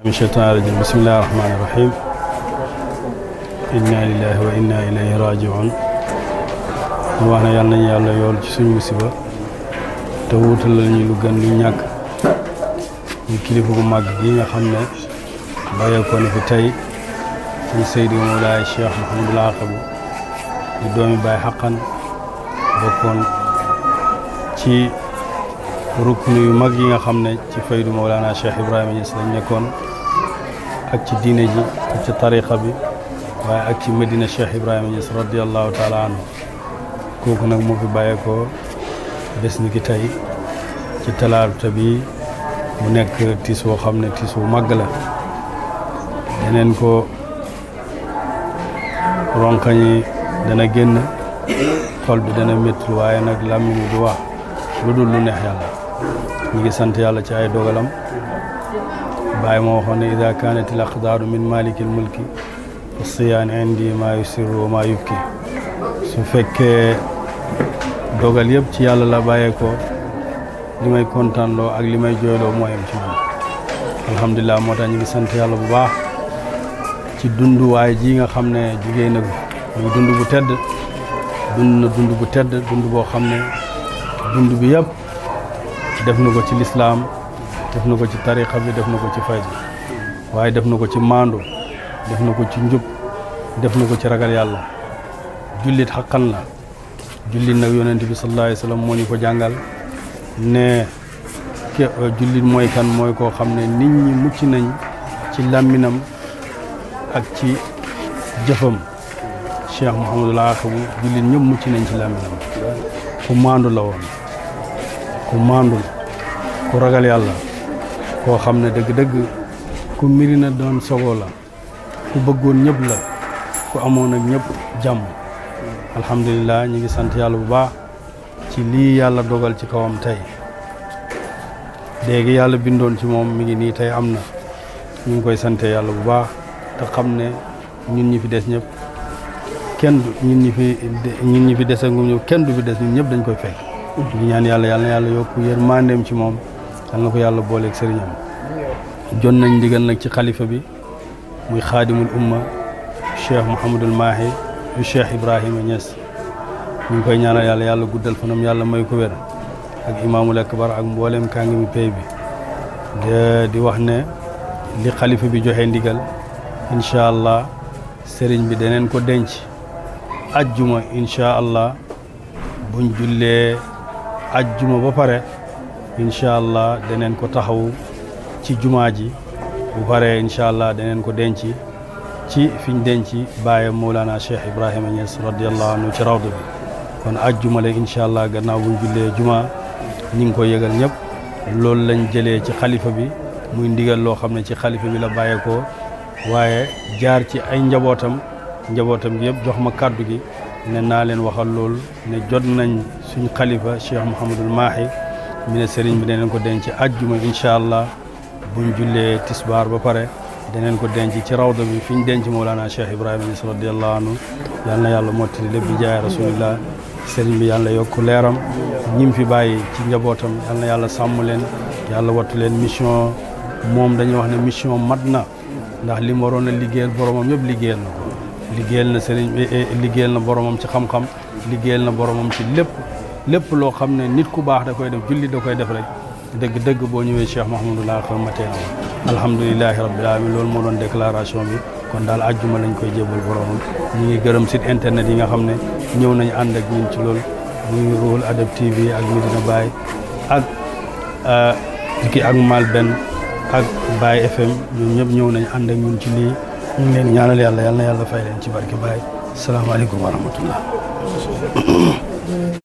من الشيطان الرجيم بسم الله الرحمن الرحيم inna lillahi wa inna ilayhi raji'un wax na yàlla nañu yàlla yool ci suñu musiba te wutal ñu lu gën lu ñàkk ñu kilifa gu màgg gi nga xam ne bàyyeekoo na fi tey suñu Seydi Mawlaay Cheikh Mouhamadul Aqib di doomi Baay xaqan bokkoon ci rukn yu mag yi nga xam ne ci faydu Mawlana Cheikh Ibrahima Niass lañ nekkoon ak ci diine ji ak ci tariqa bi waaye ak ci Medina Cheikh Ibrahima Niass radiyallahu taala anhu kooku nag moo fi bàyyeekoo bés ni ki tey ci talaata bi mu nekk tiis woo xam ne tiis wu màgg la deneen ko ronkañi dana génn xol bi dana métti waaye nag làmmiñ du wax lu dul lu neex yàlla ñu ngi sant yàlla ci ay dogalam bàyyi moo waxoon ne ida kanat al aqdaaru min malikil mulki fa siyaani indi maa yusirru wa maa yubki su fekkee dogal yëpp ci yàlla la bàyyeekoo li may kontaanloo ak li may jooyloo moo yem ci man alhamdulilah moo tax ñu ngi sant yàlla bu baax ci dunduwaay ji nga xam ne jugee na muy dund bu tedd dund bu tedd dund boo xam ne dund bi yëpp def na ko ci lislaam def na ko ci tariqa bi def na ko ci fayda waaye def na ko ci maandu def na ko ci njub def na ko ci ragal yàlla jullit xaqan la jullit nag yonent bi sallallahu alayhi wa sallam moo ñu ko jàngal ne jullit mooy kan mooy koo xam ne nit ñi mucc nañ ci làmminam ak ci jëfam Cheikh Mouhamadul Aqib jullit ñëpp mucc nañ ci làmminam ku maandu la woon ku maandu ku ragal yàlla koo xam ne dëgg-dëgg ku miri na doon sogoo la ku bëggoon ñëpp la ku amoon ak ñëpp jàmm alhamdulilah ñu ngi sant yàlla bu baax ci lii yàlla dogal ci kawam tey léegi yàlla bindoon ci moom mi ngi nii tey am na ñu ngi koy sante yàlla bu baax te xam ne ñun ñi fi des ñëpp kenn ñun ñi fi des ak ñu kenn du fi des ñun ñëpp dañ koy fekk ñu ñaan yàlla na yàlla yokk yërmandeem ci moom yal na ko yàlla booleeg sëriñam jon nañ ndigal nag ci xalifa bi muy xaadimul umma Cheikh Mouhamadul Mahi yu Cheikh Ibrahima Niass ñu ngi koy ñaanal yàlla guddal fanam yàlla may ko wér ak imaamul akbar ak mboolem kàngi mi pay bi di wax ne li xalifa bi joxe ndigal incha allah sëriñ bi daneen ko denc ajjuma incha allah buñ jullee ajjuma ba pare incha allah daneen ko taxaw ci jumaa ji bu paree incha allah daneen ko denc ci fiñ denc bàyyam Mawlana Cheikh Ibrahima Niass radiyallahu anhu ci rawdu bi kon ajjuma léegi incha allah gannaaw buñ jullee jumaa ñi ngi ko yëgal ñëpp loolu lañ jëlee ci xalifa bi muy ndigal loo xam ne ci xalifa bi la bàyyeekoo waaye jaar ci ay njabootam gi yëpp jox ma kàddu gi ne naa leen waxal loolu ne jot nañ suñ xalifa Cheikh Mouhamadul Mahi mi ne sëriñ bi daneen ko denc ajjuma incha allah buñ jullee tisbaar ba pare daneen ko denc ci rawda bi fi ñu denc Mawlana Cheikh Ibrahima Niass radiyallahu anhu yal na yàlla mottali lépp bi jaay rasulillah sëriñ bi yàlla yokk leeram ñim fi bàyyi ci njabootam yal na yàlla sàmm leen yàlla wattu leen mission moom dañuy wax ne mission mat na ndax li mu waroon a liggéeyal boromam yëpp liggéeyal na ko liggéeyal na sëriñ bi liggéeyal na boromam ci xam-xam liggéeyal na boromam ci lépp loo xam ne nit ku baax da koy def julli da koy def rek dëgg boo ñëwee Cheikh Mouhamadul Aqib matee na alhamdulilahi rabbil alamin loolu moo doon déclaration bi kon daal ajjuma lañ koy jébal boromam ñi ngi gërëm site internet yi nga xam ne ñëw nañ ànd ak ñun ci loolu muy Ruhul Adab TV ak Medina Baye ak Malben ak Baye FM ñoom ñëpp ñëw nañ ànd ak ñun ci lii ñu ngi leen ñaanal yàlla na yàlla fay leen ci barke Baye salaamaaleykum wa rahmatullah